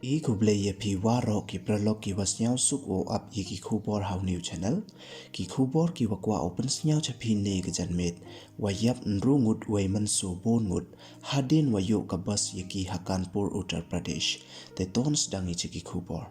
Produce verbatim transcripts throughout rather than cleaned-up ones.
I khublei ya phi waroh ki paralok ki wa sniawsuk wow ap ya ki khubor ha u new channel. Ki khubor ki wa kwah u pynsniaw cha phi ne ka janmiet, wa yap ynru ngut wei mynsaw bun ngut hadien wa yoh ka bus ya ki ha Kanpur, Uttar Pradesh. Te ton sdang i cha ki khubor.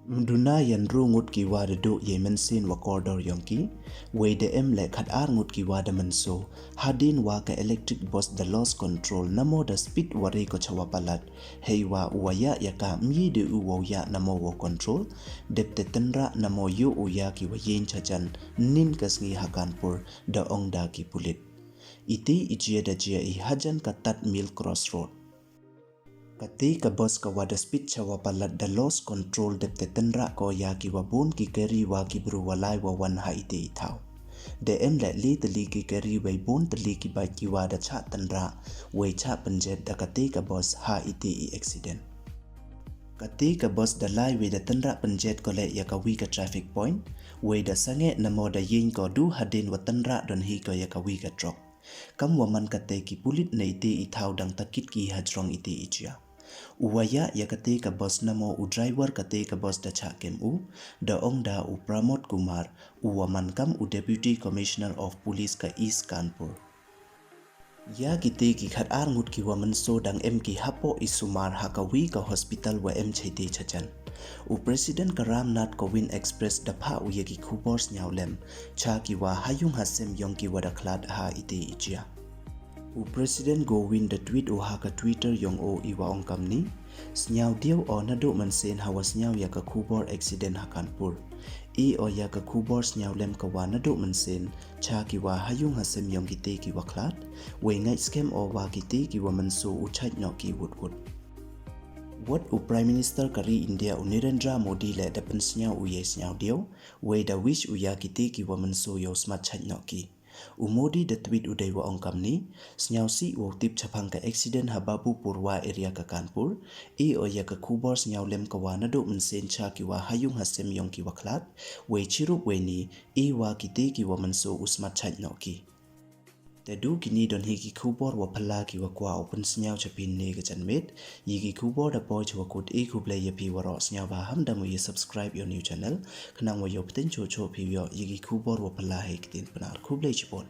Mduna ya ynru ngut ki wa da duh ya i mynsiem wa kordor yong ki, wei da em le khat ar ngut ki wa da mynsaw hadien wa ka electric bus da lost control namo da speed wa re ko cha wa palat, hei wa u wa yah ya ka myi de u wow yah namo wow control, dep te tynrah namo yoh u ya ki wa yeng chajan nin ka sngi ha Kanpur, da ong da ki pulit. Iti i jia da jia i hajan ka Tat Mill Crossroad. Kate ka bus ka wa da speed cha wa palat da lost control, dep te tynrah ko ya ki wa bun ki kari wa ki bru wa lai wa wan ha ite i thaw. Da em le le tylli ki kari wei bun tylli ki bike ki wa da chah tynrah wei chah pynjet da kate ka bus ha ite i accident. Kate ka bus da lai wei da tynrah pynjet ko le ya ka wi ka traffic point, wei da sangeh namo da yeng ko du hadien wa tynrah don hi ko ya ka wi ka truck. Kam wa man kate, ki pulit na ite i thaw dang takit ki hajrong ite i jia. U wa yah ya kate ka bus namo u driver kate ka bus da chah kem u, da ong da u Pramod Kumar, u wa man kam u Deputy Commissioner of Police ka East Kanpur. Ya kite ki khat ar ngut ki wa mynsaw dang em ki hapoh i sumar ha ka wi ka hospital wa em chaite chajan. U President ka Ram Nath Kovind Express da phah u ya ki khubor sniaw lem cha ki wa ha yung ha sem yong ki wa da khlad ha ite i jia. U President Kovind da tweet u ha ka Twitter yong o, i wa ong kamni: Sniaw diaw o naduh mynsiem ha wa sniaw ya ka khubor accident ha Kanpur. I o ya ka khubor sniaw lem ka wa naduh mynsiem cha ki wa ha yung ha sem yong kite ki wa khlad, wei ngait skem o wa kite ki wa mynsaw u chait noh ki wut wut. Wat u Prime Minister ka ri India u Narendra Modi le da pynsniaw u ya i sniaw diaw, wei da wish u ya kite ki wa mynsaw yow smat chait noh ki. U Modi da tweet u dei wa ong kamni: Sniaw sih wow tip chaphang ka accident ha Babu Purwa area ka Kanpur. I o ya ka khubor sniaw lem ka wa naduh mynsiem cha ki wa ha yung ha sem yong ki wa khlad, wei chirup wei ni i wa kite ki wa mynsaw u smat chait noh ki. Te du kini don hi ki khubor wa phylla ki wa kwah u pynsniaw cha phi ne ka janmiet. Ya ki khubor da poi cha wa kut, i khublei ya phi waroh. Sniaw ba ham da mu ya subscribe ya u new channel, khnang wa yow pten cho cho phi yoh ya ki khubor wa phylla hei ktien Pnar. Khublei chibun.